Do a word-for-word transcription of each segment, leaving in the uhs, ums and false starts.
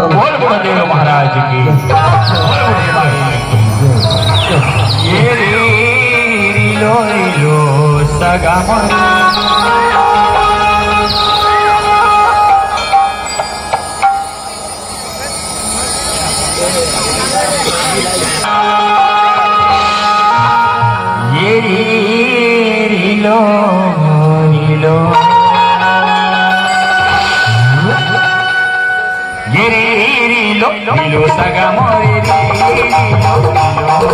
बोल गुरुदेव महाराज की। बोल गुरुदेव महाराज की। ये रे रे लो रे लो सगा मोरे। ये री री लो री लो। ये री री लो री लो सगा मोरे री री लो री लो।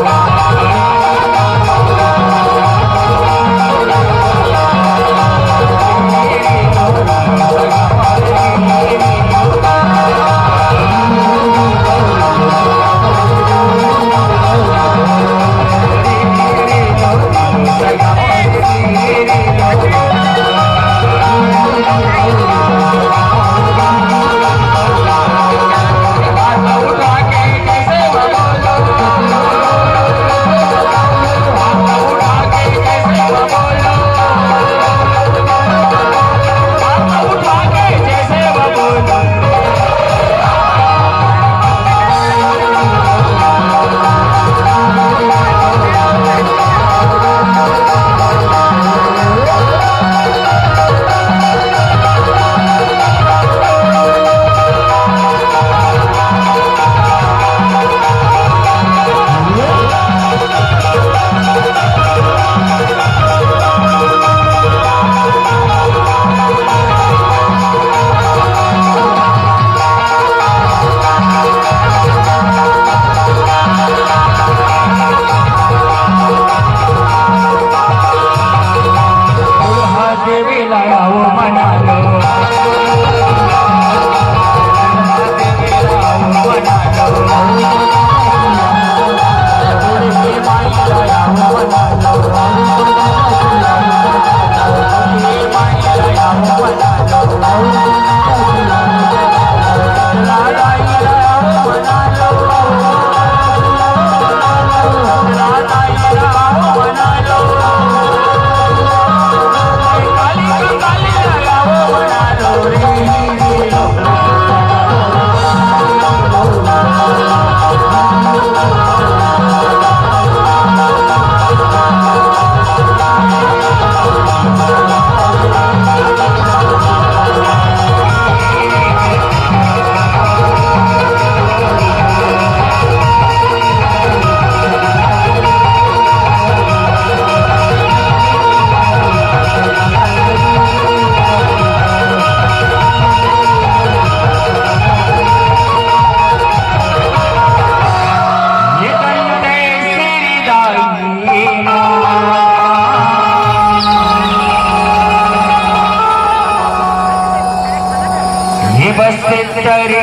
ये बस तेरे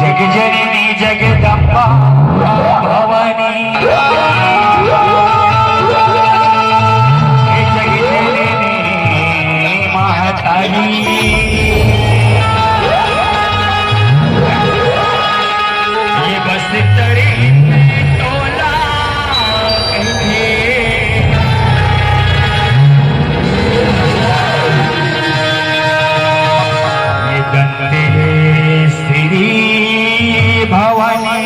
जग जननी जगदम्बा भवानी। हे जग जननी महतारी। ये बस तेरे टोला कहिथे। ये दंते श्री भवानी।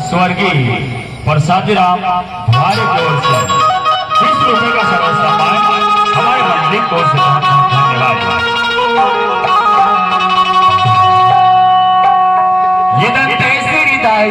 स्वर्गीय प्रसाद राम हमारे की ओर से बीस रुपए का सरस सम्मान हमारे मंडली की ओर से बहुत बहुत धन्यवाद। ये दंते श्री दाई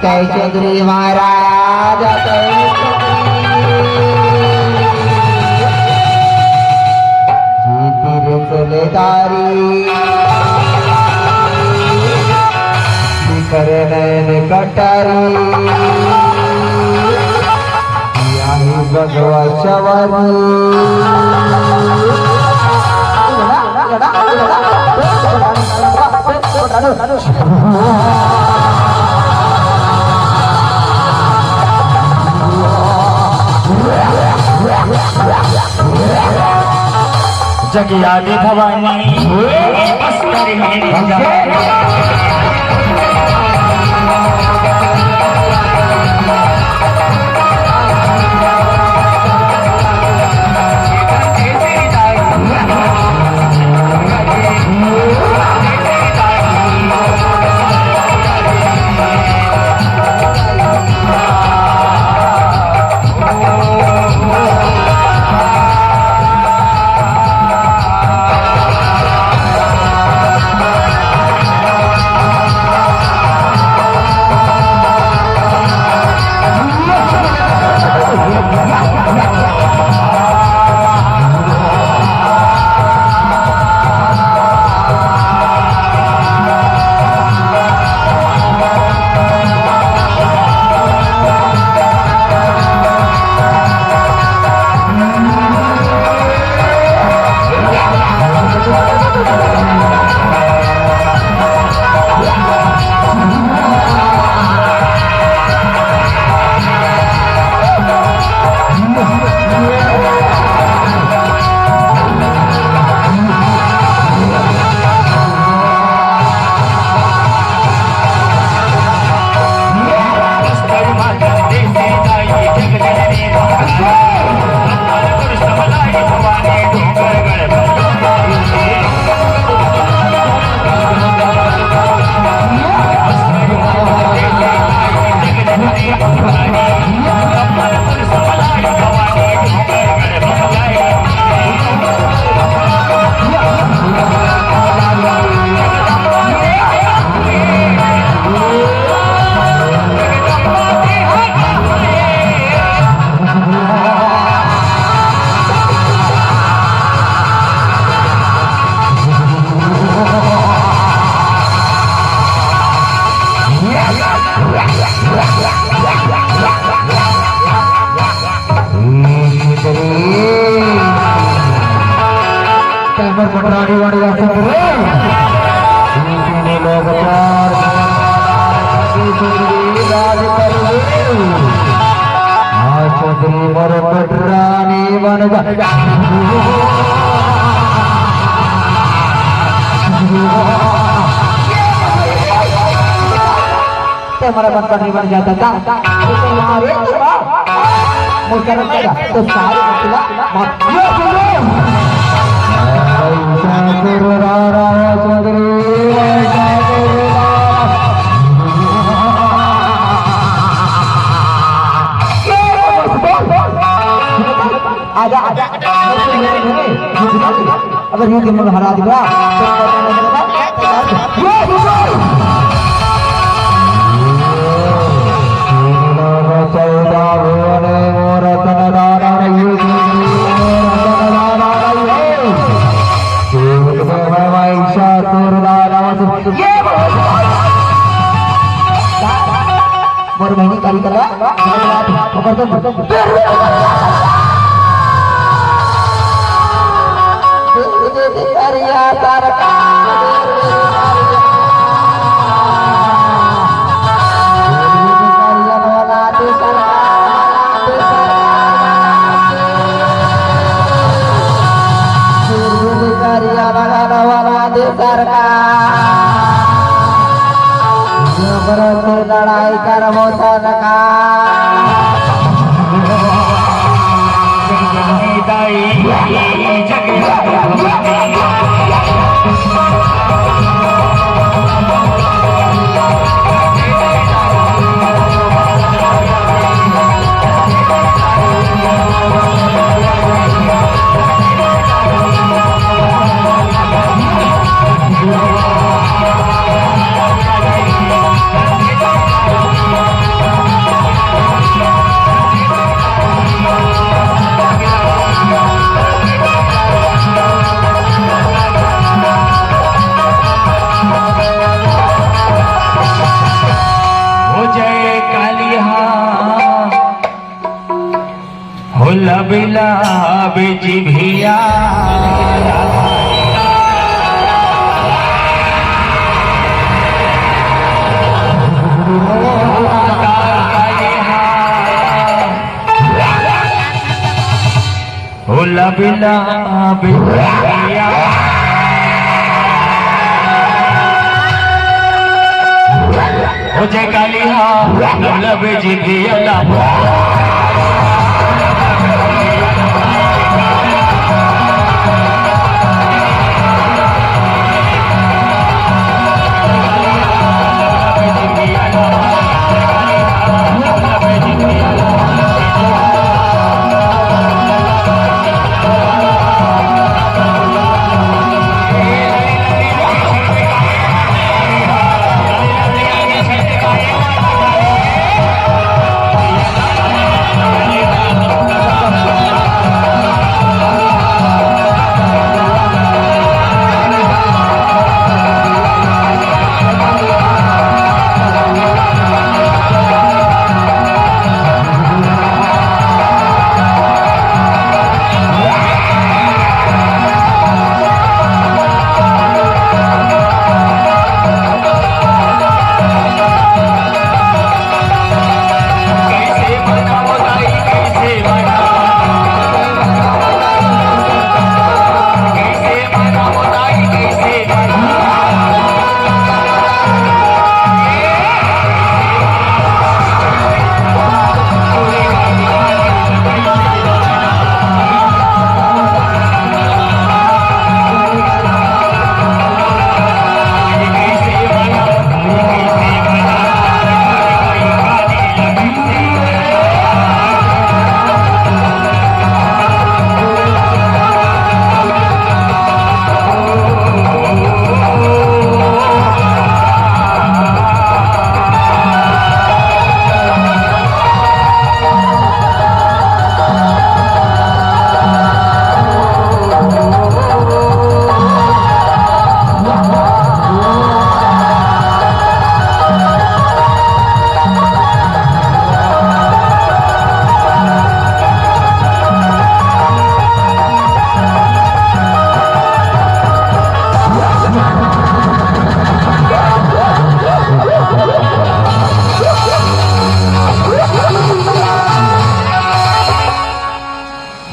जय चौधरी महाराज, जय चौधरी। जीती रे चलेदारी, बिखरे नैन कटारी, याही बघवा सवारी। जगयादि भवानी अष्टमी। कैमर पटरानी वाली आसन रे। ये तीनों लोग प्यार राज कर ले। आज चौधरी मोर पटरानी बन जा। ते हमारा मन पर नहीं बन जाता था। अरे वाह। मुझे करना चाहिए। तो सारे बचला मत। ये सुनो। ऐसा करो रारा चौधरी, ऐसा करो रारा। आजा, आजा। अगर ये गेम में हरा दिया, तो ये सुनो। मोर बहिनी करी कला, ओकर तो करिया सरकार। सरकार। जबरन लड़ाई करबो सरकार। मिला बिजी भिया। ओ लबिला बिटिया। ओ जय काली हा, लबिला बिटिया ला।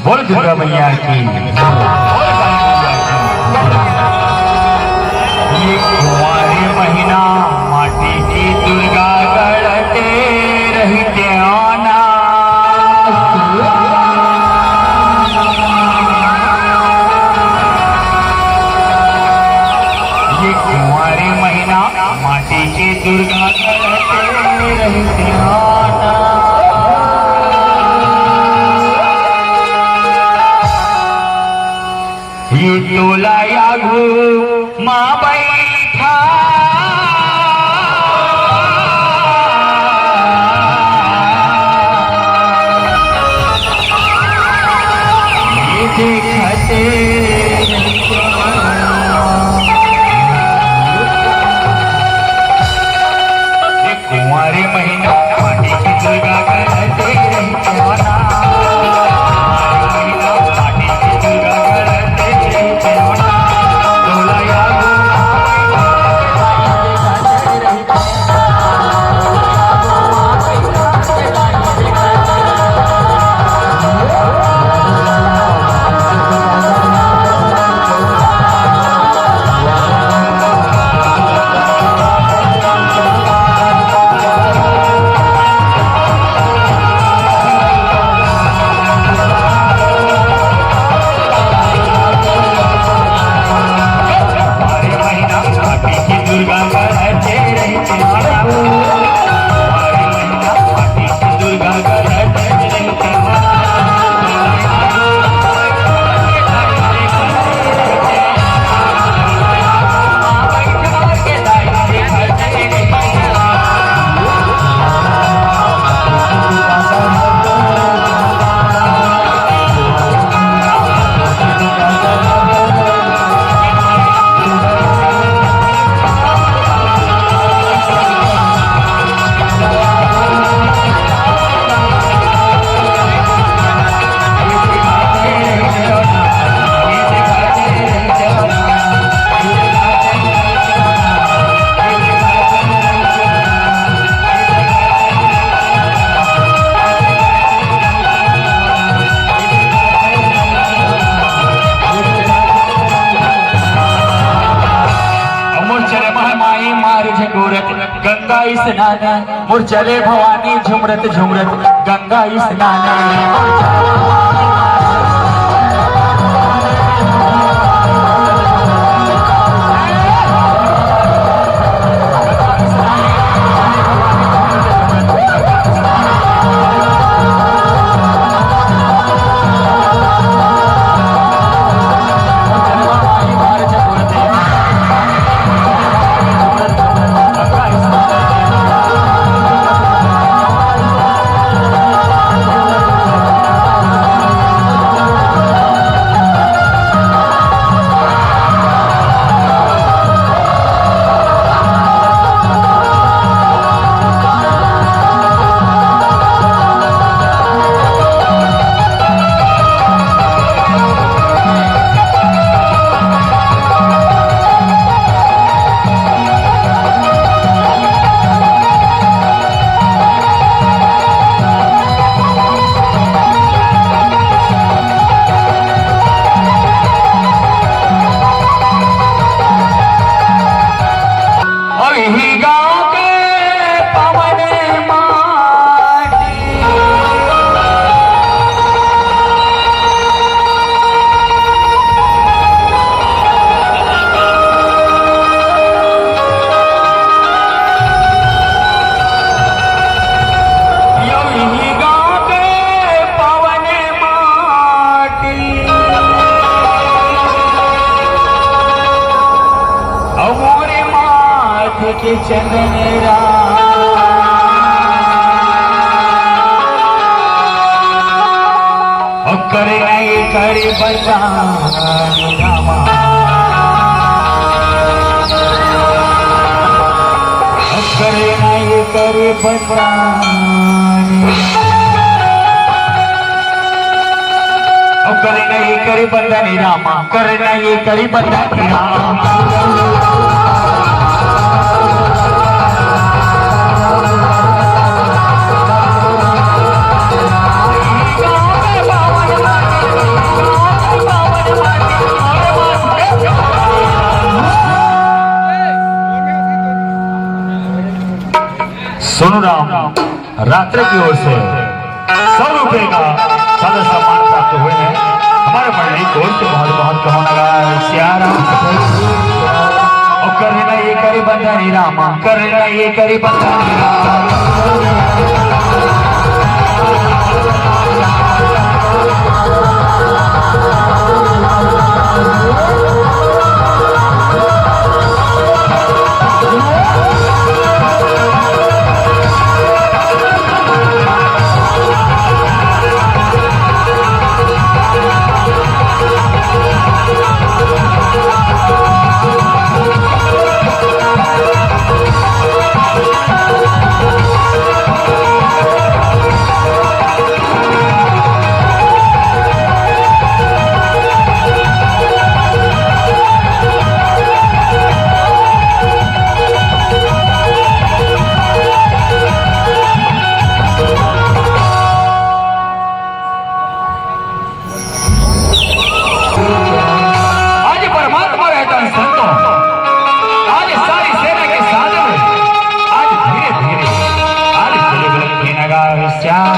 बोल दुर्गा मैया की। ये कुंवारे महीना माटी की दुर्गा गढ़ते रहिते आना। ये कुंवारे महीना माटी की दुर्गा गढ़ते रहिते आना। ये तोला आगू मा बैठा। ये देखते कुंवारे महीना माटी की दुर्गा गढ़ते रहिते आना। गोरत गंगा स्नान, मोर चले भवानी झुमरत झुमरत गंगा स्नान। अउ इही गाँव के पवन माटी। अउ इही गाँव के पवन माटी। अउ मोरे माथ के चंदन राम। अउ करे नहीं करे बंदा रामा। अउ करे नहीं करे बंदा। अउ करे नहीं करे बंदा रामा। करे नहीं करे बंदा रामा। सोनू राम रात्रे की ओर से सौ रुपए का सादर सम्मान प्राप्त हुए हैं। हमारे मंडली की ओर से बहुत बहुत कहो नगार सियाराम। अउ करे ना ये करी बंदा नी रामा, करे ना ये करी बंदा नी रामा। आज परमात्मा रहता है संतों, आज सारी सेना के साथ में, आज धीरे धीरे, आज धीरे धीरे नगार श्याम।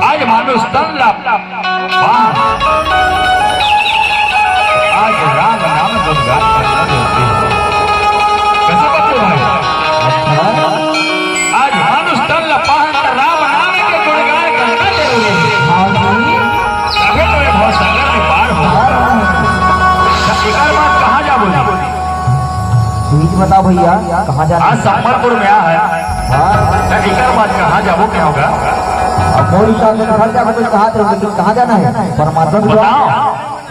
आज मानुष तन ला वाह! आज राम नाम गुणगान करना जरूरी है। कैसे बच्चों भाई? अच्छा। आज मानुष तन ला पाहन त राम नाम के गुणगान करना जरूरी है। हाँ जी। तभे तो ये भवसागर में पार हो। हाँ। त एकर बाद कहाँ जाबो जी? ठीक बता भैया, कहाँ जाना आज है? संबलपुर में आ है। हाँ। त एकर बाद कहाँ जाबो, क्या होगा? अब मोर हिसाब से घर जाबो तो कहाँ जाबो, लेकिन कहाँ जाना है? परमात्मा को बताओ।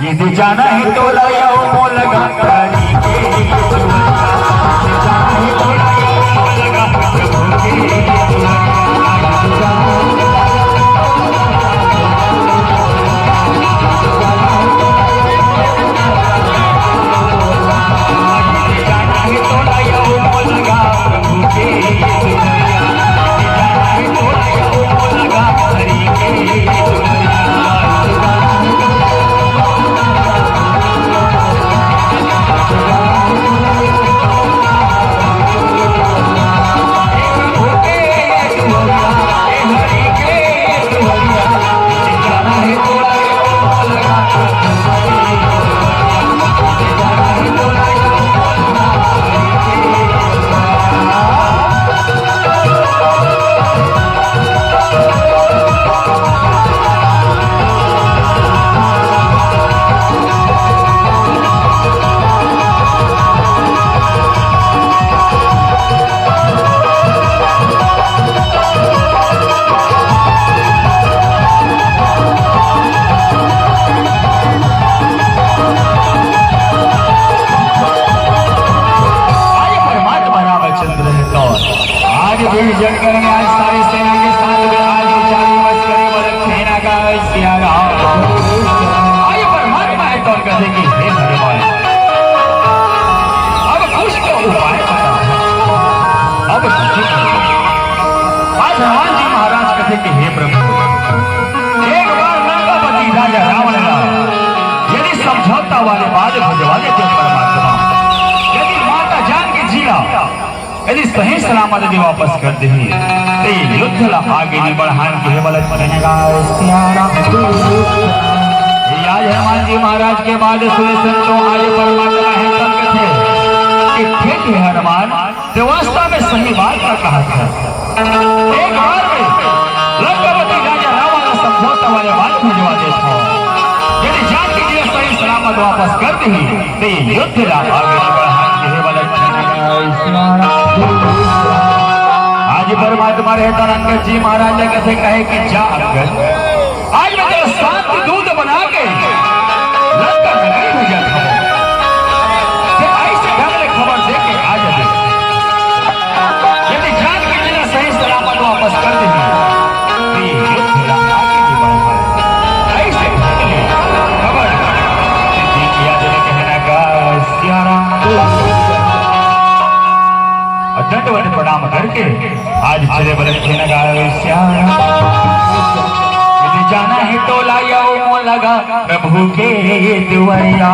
यदि जाना है तो लाया वो मोला गाड़ी के। आय परमात्मा हे तोर कथे कि हे भगवान, अब कुछ तो उपाय बता, अब कुछ कर। आज हनुमान जी महाराज कथे कि हे प्रभु, एक बार लंकापति राजा रावण ला यदि समझौता वाले बाल भेजवा देते परमात्मा, यदि माता जानकी जी ला यदि सही सलामत यदि वापस कर देही, ते युद्ध ला आगे नइ बढ़ान के हे बलत। आज हनुमान जी महाराज के बात सुने संतो, आय परमात्मा हे तब कथे कि ठीक हे हनुमान, ते वास्तव में सही बात का कहा था। एक बार में लंकापति राजा रावण ला समझौता वाले बाल भेजवा देत हंव। यदि जानकी जी ला सही सलामत वापस कर देही, ते युद्ध ला आगे बढ़ान के हे बलत। आज परमात्मा रहता अंगद जी महाराज कथे कहे कि जा अंगद, आज मैं तेला सात दूत बना के लंका नगरी में जाता हूँ। ते ऐसे ढंग ले खबर दे के आ जाबे। यदि जानकी जी ला सही सलामत वापस कर देही, ते युद्ध ला आगे नइ बढ़ान। ऐसे ढंग ले खबर दे के आ जाबे। कहना का सियाराम। अउ दंडवत प्रणाम करके आज चले बलत। कहना का सियाराम। यदि जाना हे टोला आव मोला गा प्रभु के दुआरिया।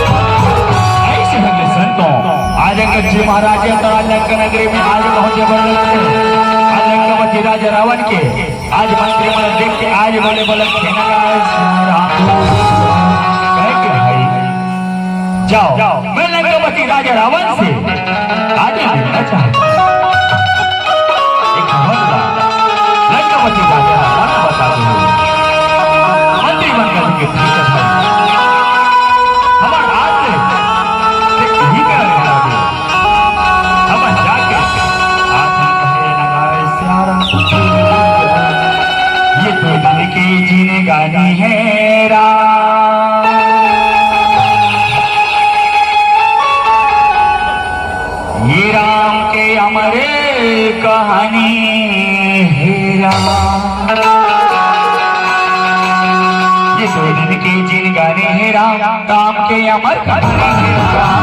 ऐसे ढंग ले संतों, आज अंगद जी महाराज अंतराल लंका नगरी में आज पहुंचे बलत। आज लंकापति राजा रावण के आज मंत्री मन देख के आज बोले बलत। कहना का सियाराम। कहे कि भाई, जाव, मैं लंकापति राजा रावण से आज मिलना चाहता हूँ। एक खबर ला लंकापति राजा रावण बता दो। मंत्री मन कथे कि ठीक हे भाई, हमर आज ले ते इही करा रहना दे। अब जाके आथन कहे नगाए सियाराम। ये तो दिल की जिनगानी हे राम। ये राम के अमर कहानी हे राम। ये दो दिन की जिनगानी हे राम, राम के अमर कहानी हे राम।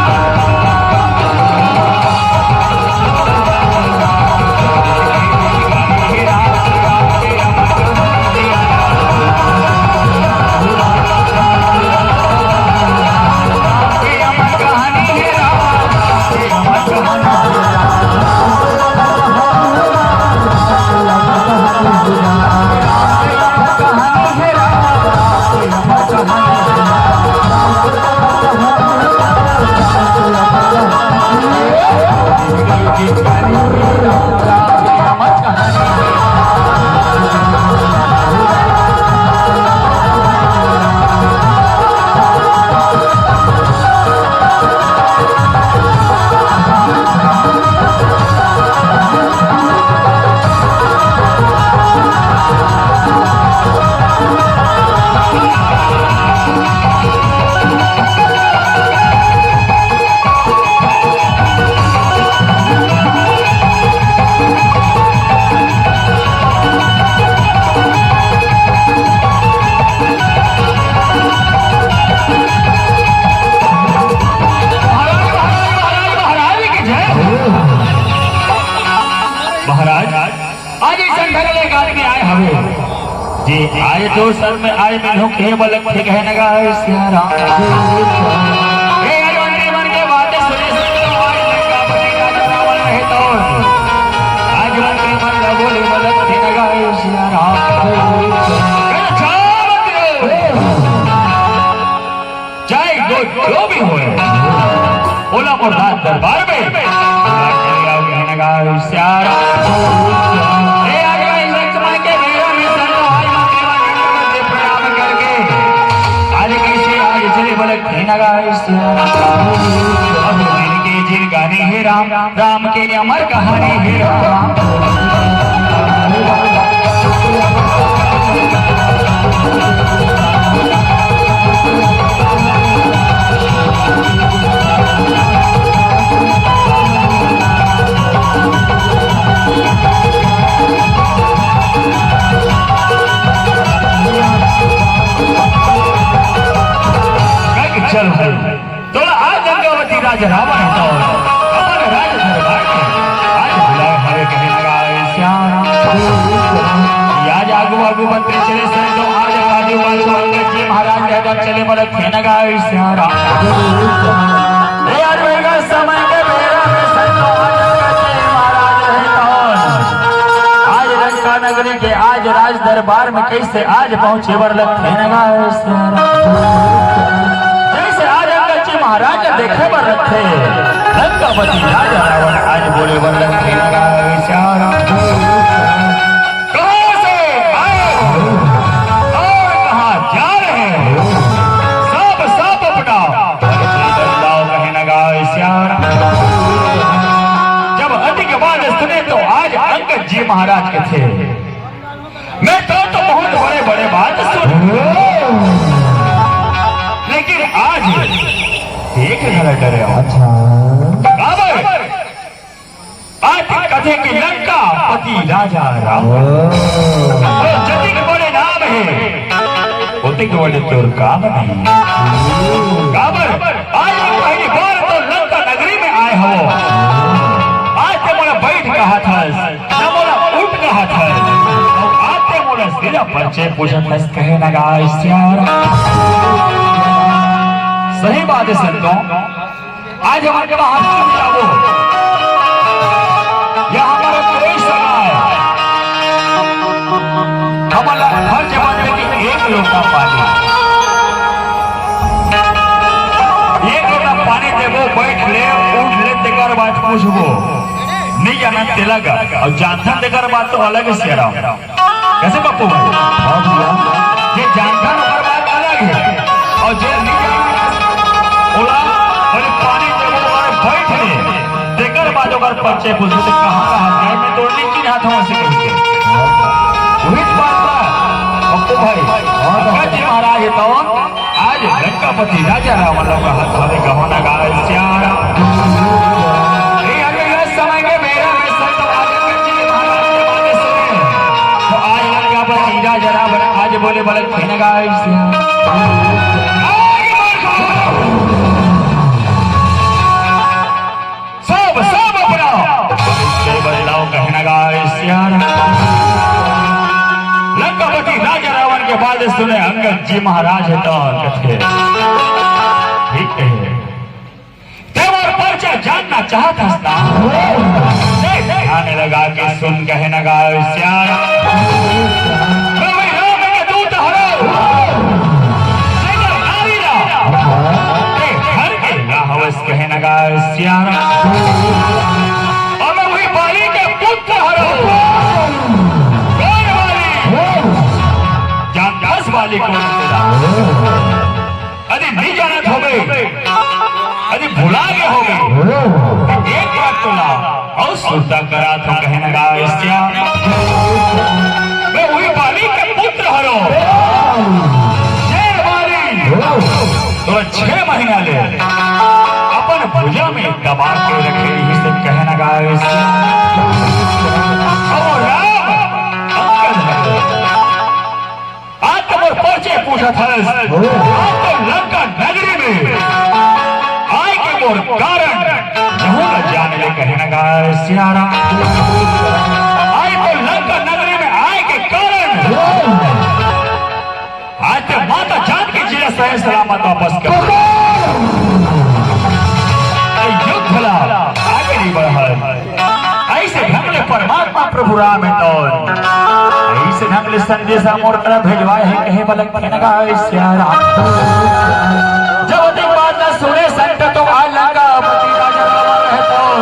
एक आदमी आए हवे, जे आए दो सर में आए मिलहूं, कहे बलक ठीक है नगा सिया राम। ए, आज मंत्री मन के बात सुने से तो आज लंकापति राजा रावण रहे तो आज मंत्री मन का बोले बलक ठीक नगा सिया राम। ए, अच्छा मंत्री। चाहे जो, जो भी होए, ओला मोर राज दरबार में बुला के ले आओ, कहने का इशारा। ए, आज मैं लक्ष्मण के बेरा में संत आज मंत्री मन के प्रणाम करके, आज कैसे आज चले बोले, कहने का इशारा। अब जिनके जिन गाने हे राम, राम के अमर कहानी हे राम। चल भाई। तोला आज गंगावती राज रावण हटाओ, अपन राज दरबार में आज बुलाए हवे कहे लगा, "ए श्याम।" आज आगू आगू मंत्री चले से तो आज राजू वासु अंगद जी महाराज रहे तो चले बोले थे नगा, "ए श्याम।" ए यार, वेगा समय के बेरा में संत आज अंगद जी महाराज रहे तो आज लंका नगरी के आज राज दरबार में कैसे आज पहुंचे बर लगथे नगा, ए श्याम। जैसे आज अंगद जी महाराज ला देखे बर लगथे, लंकापति राजा रावण आज बोले बर लगथे नगा, ए श्याम। कहाँ से आए हो और कहाँ जा रहे हो? सब, सब अपना परिचय बतलाओ कहे नगा, ए श्याम। जब अधिक बात सुने तो आज अंगद जी महाराज कथे, मैं तो, तो बहुत बड़े बड़े बात सुन, लेकिन आज देख घला डरे हंव। अच्छा। काबर? आज कथे कि लंकापति राजा रावण। ओ। तो जतिक बड़े नाम हे, ओतिक बड़े तोर काम नहीं। काबर? आज पहली बार तो लंका नगरी में आए हवं। आज ते मोला बैठ कहत हस, न मोला उठ कहत हस, अउ आज ते मोला सीधा परिचय पूछत हस, कहे नगा ए श्याम। सही बात हे संतों, आज हमर करा हाथ चुन जाबो या हमर कोई सगा हे, हमला फर्ज बनथे कि एक लोटा पानी, एक लोटा पानी देबो, बैठ ले, उठ ले, तेकर बाद पूछबो, नहीं जाना तेला का, अउ जानथन तेकर बाद तो अलग हे सियाराम। कैसे पप्पू भाई? हाँ भैया। जे जानथन ओकर बात अलग हे, अउ जे नहीं जानथन, ओला अरे पानी देबो, अरे बैठ ले, तेकर बाद ओकर परिचय पूछबो, ते कहाँ रहत हे, मैं तोर नहीं चिन्हात हंव अइसे कहिके। उही बात बा, पप्पू भाई, हाँ भैया। गज महाराज हे तवन आज लंकापति राजा रावण ला कहत हवे, कहो नगा ए श्याम। ए, अरे, ए समय के बेरा में संत आदि के जी महाराज के बात सुने। तो आज लंकापति राजा रावण आज बोले, बोले, कहे नगा ए श्याम। आज बोल। सब, सब अपना परिचय बतलाओ, कहे नगा ए श्याम। लंकापति राजा रावण के बात सुने अंगद जी महाराज हे तो कथे, ठीक हे, ते मोर परिचय जानना चाहत हस ना? ध्यान लगा के सुन, कहे नगा ए श्याम। मैं वही राम के दूत हरंव। जेकर नारी ला ते हर के ला हवस, कहे नगा ए श्याम। अउ मैं वही बाली के पुत्र हरंव। कोन बाली? जानथस बाली कोन तेला? यदि नहीं जानत होबे, यदि भुला गे होबे, तो एक बात तोला अउ सुरता करात हंव, कहे नगा ए श्याम। मैं वही बाली के पुत्र हरंव। शेर बाली, तोला छह महीना ले अपन भुजा में दबा के रखे रहिस, कहे नगा ए श्याम। अउ राम, अंगद हरे। आज तो मोर परिचय पूछत हस। आज तो लंका नगरी में आए के मोर कारण जहूं न जाने ले, कहे नगा ए श्याम। आज तो लंका नगरी में सलामत वापस कर। युद्ध ला आगे नहीं बढ़ाए। ऐसे ढंग ले परमात्मा प्रभु राम हे तौन। ऐसे ढंग ले संदेश मोर करा भेजवाए हे, कहे बलक के नगा सिया राम। जब अधिक बात न सुने संत तो आ लंका पति राजा रावण हे तौन।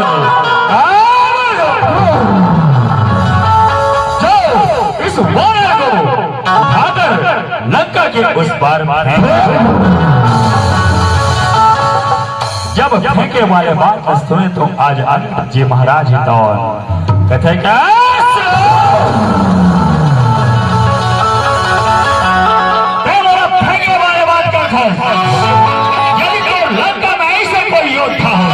जो इस वानर को उठाकर लंका के उस पार फेंक। जब फेंके वाले बात सुने तो आज अंगद जी महाराज ही तौन कथे का ते मोला फेंके वाले बात का था। यदि तो लंका में ऐसे कोई योद्धा हो,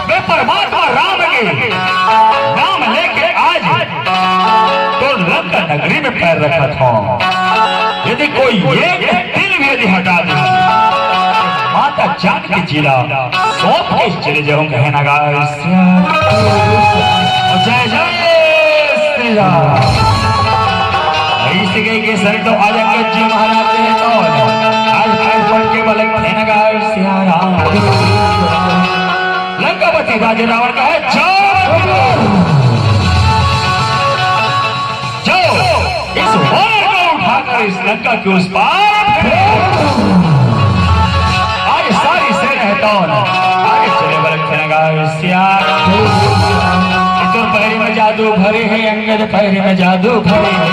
मैं परमात्मा राम के नाम लेके आज तो लंका नगरी में पैर रखत हों। यदि कोई एक तिल भी यदि हटा दे, माता जानकी जी ला सौंप के चले जाऊं, कहे नगा सिया। जय जय श्री राम। ऐसे कह के संत आज अंगद जी महाराज हे तो आज आज बन के बलक थे नगा सिया राम। लंकापति राजा रावण का है जय। जो इस वानर को उठाकर इस लंका के उस पार फेंक। आज सारी सेना हे तौन आज चले बलक थे नगा सिया। इधर पैर में जादू भरे हे अंगद, पैर में जादू भरे हे।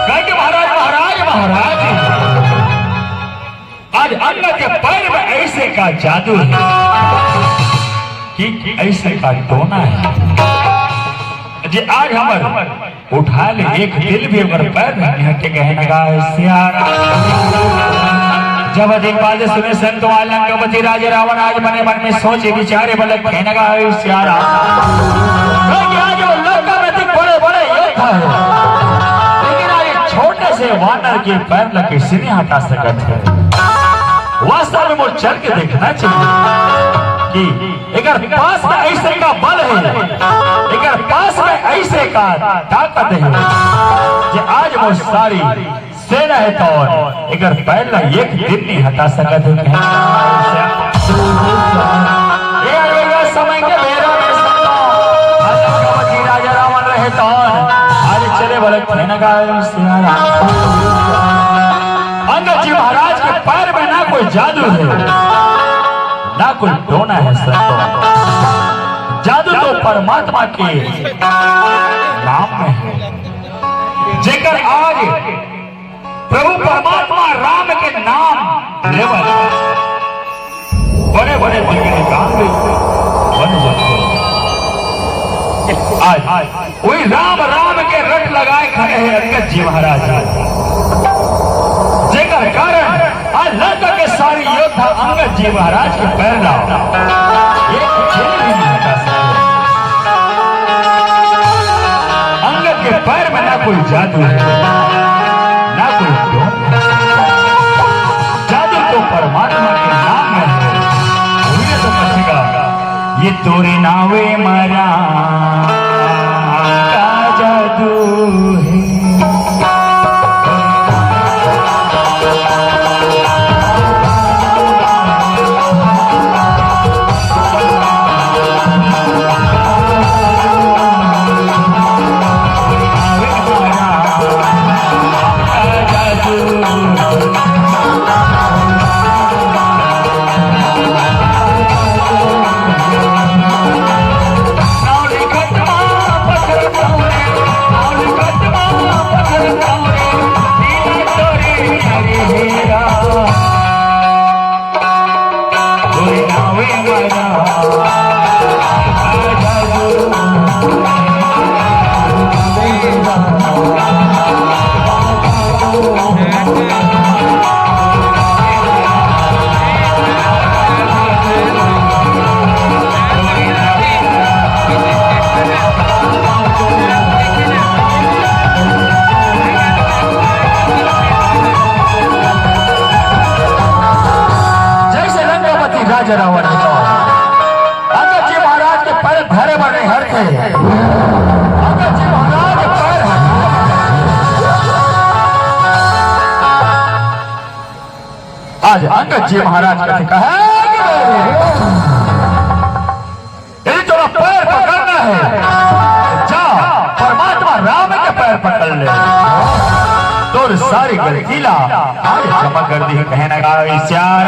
गज महाराज, महाराज, महाराज, आज अंगद के पैर में ऐसे का जादू हे कि ऐसे का टोना हे, जे आज हमर उठा ले एक तिल भी ओकर पैर नहीं हटे, कहे नगा सिया। जब अधिक बात सुने संत वहाँ लंकापति राजा रावण आज मने मन में सोचे विचारे बलक थे नगा सिया राम। क्योंकि आज वो लंका में अधिक बड़े बड़े योद्धा हे, लेकिन आज एक छोटे से वानर के पैर ला किसी नहीं हटा सकत हे। वास्तव में वो चल के देखना चाहिए कि एकर पास में ऐसे का बल हे, एकर पास में ऐसे का ताकत हे, जे आज वो सारी सेना हे तौन एकर पैर ला एक दिन नहीं हटा सकत हे। ए, अरे, ये समय के बेरा में संतो, आज लंकापति राजा रावण रहे तौन, आज चले बलक थे नगा सिया राम। अंगद जी महाराज के पैर में ना कोई जादू हे, ना कोई टोना हे संतो। जादू तो परमात्मा के नाम में हे। जेकर आज प्रभु परमात्मा राम के नाम लेवत बड़े बड़े बिगड़ी काम भी बन जाते। आज वही राम राम के रट लगाए खड़े हे अंगद जी महाराज, जेकर कारण आज लंका के सारी योद्धा अंगद जी महाराज के पैर ला एक तिल भी नहीं हटा सके। अंगद के पैर में ना कोई जादू हे, ना कोई टोना। जादू तो परमात्मा के नाम में हे। उही तो कथेगा, ये तोरे नावे मरा का जादू हे। जैसे लंकापति राजा रावण हे तो अंगद जी महाराज के पैर धरे बर नहीं हरथे। अंगद जी महाराज के पैर हर-, आज अंगद जी महाराज कथे कहे कि यदि तोला पैर पकड़ना हे, जा परमात्मा राम के पैर पकड़ ले, तोर सारी गलती ला आज क्षमा कर दिही। कहे न गावे श्याम।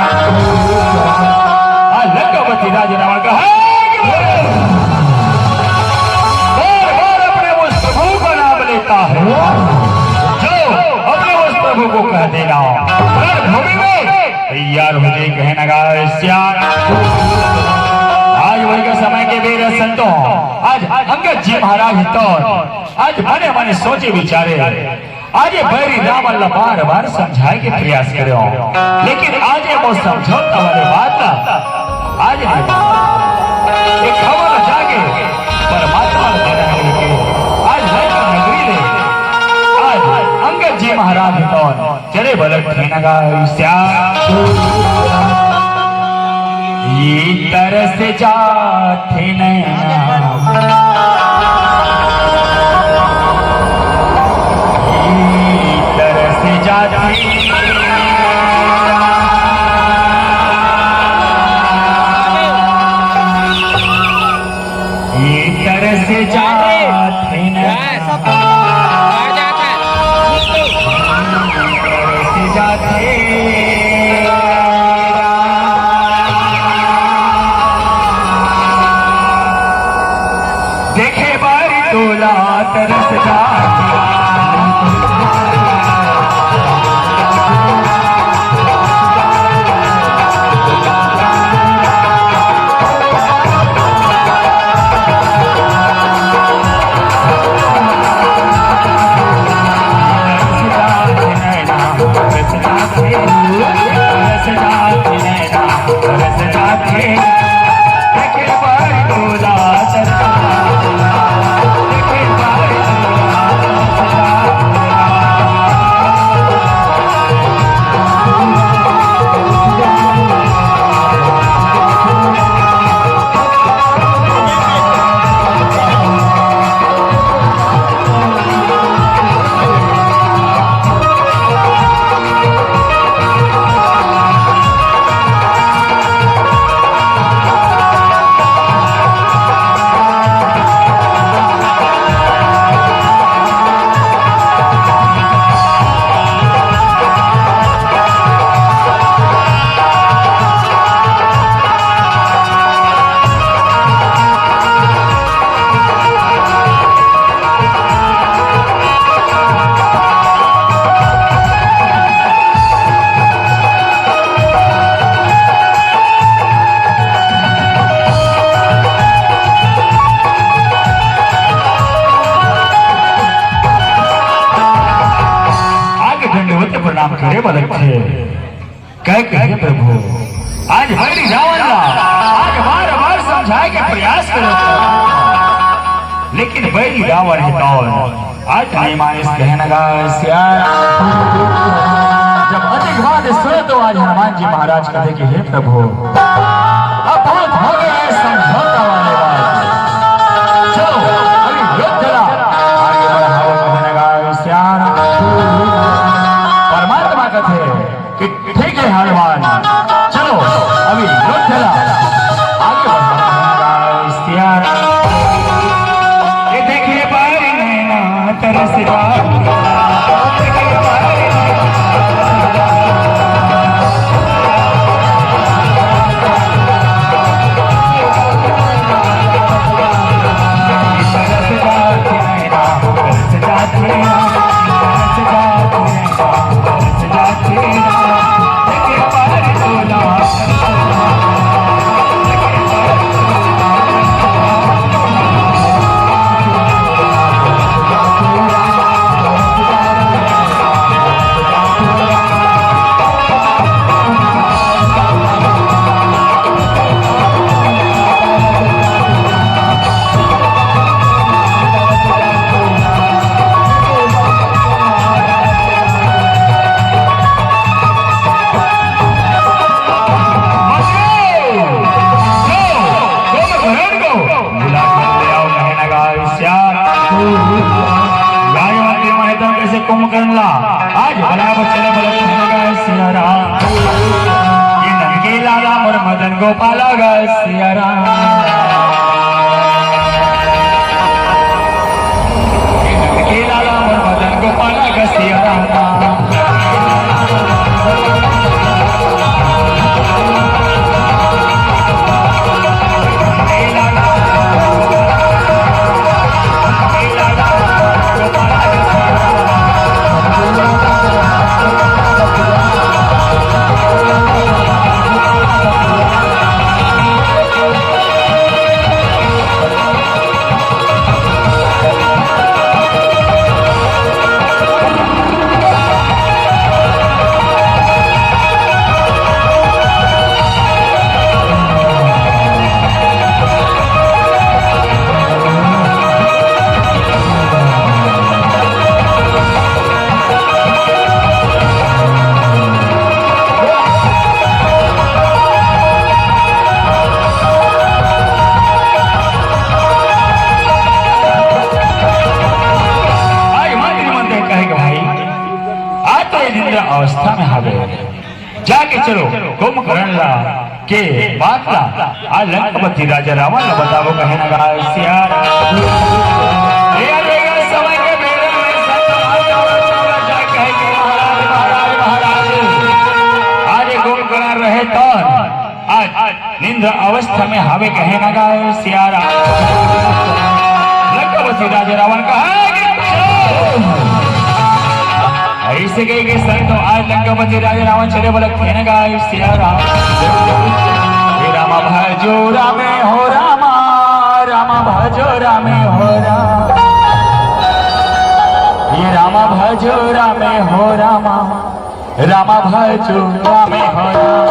आज लंकापति राजा रावण कहे कि बार बार अपने उस प्रभु का नाम लेता है, जो अपने उस प्रभु को कह देना, रणभूमि में तैयार हो जाए। कहे न गावे श्याम। आज वही का समय के बेर संतों, आज अंगद जी महाराज तो आज मने मने सोचे विचारे, आज ये बैरी रावण ला बार बार समझाए के प्रयास करे हो, लेकिन आज ये वो समझौता वाली बात ला आज नहीं माने। ये खबर जाके परमात्मा ला देना है कि आज लंका नगरी ले आज अंगद जी महाराज तो चले बलक ठेनगा श्याम। ये तरस जाथे नैना, ये तरस जाथे नैना, ये तरस जाथे नैना। देखे बारी तोला तरस जाथे। आगे दंडवत प्रणाम करे बलक थे। कहे कि हे प्रभु, आज बैरी रावण ला आज बार बार समझाए के प्रयास करे, लेकिन बैरी रावण हे तो आज नहीं मानिस। कहे न गावे श्याम। जब अधिक बात सुने तो आज हनुमान जी महाराज कथे कि हे प्रभु, अब बहुत हो गया है समझौता वाले बात। चलो, अभी युद्ध ला आगे बढ़ाओ। कहे न गावे श्याम। परमात्मा कथे कि ठीक है हनुमान, चलो अभी युद्ध ला आगे बढ़ाओ। श्याम। ये देखिए बारी नैना तरस जा। कुंभकर्ण ला आज बलाय बर चले बले कहना गा सिया राम। ये नंद के लाला मोर मदन गोपाल गा सिया राम। ये नंद के लाला मोर मदन गोपाल गा सिया राम। आज मंत्री मन देख कहे कि भाई, आज तो ये निंद्रा अवस्था में हावे। जाके चलो, कुंभकर्ण ला के बात ला आज लंकापति राजा रावण ला बताबो कहे ना गा सिया राम। ए, अरे, ये समय के बेरा में संत महात्मा राजा कहे कि महाराज, महाराज, महाराज, आज ये कुंभकर्ण रहे तो आज निंद्रा अवस्था में हावे कहे ना गा सिया राम। लंकापति राजा रावण कहा कि चलो। ऐसे कहे के संत आज लंकापति राजा रावण चले बले कहे ना गा सिया राम। हे रामा भजो रामे हो रामा, रामा भजो रामे हो राम। हे रामा भजो रामे हो रामा, रामा भजो रामे हो राम।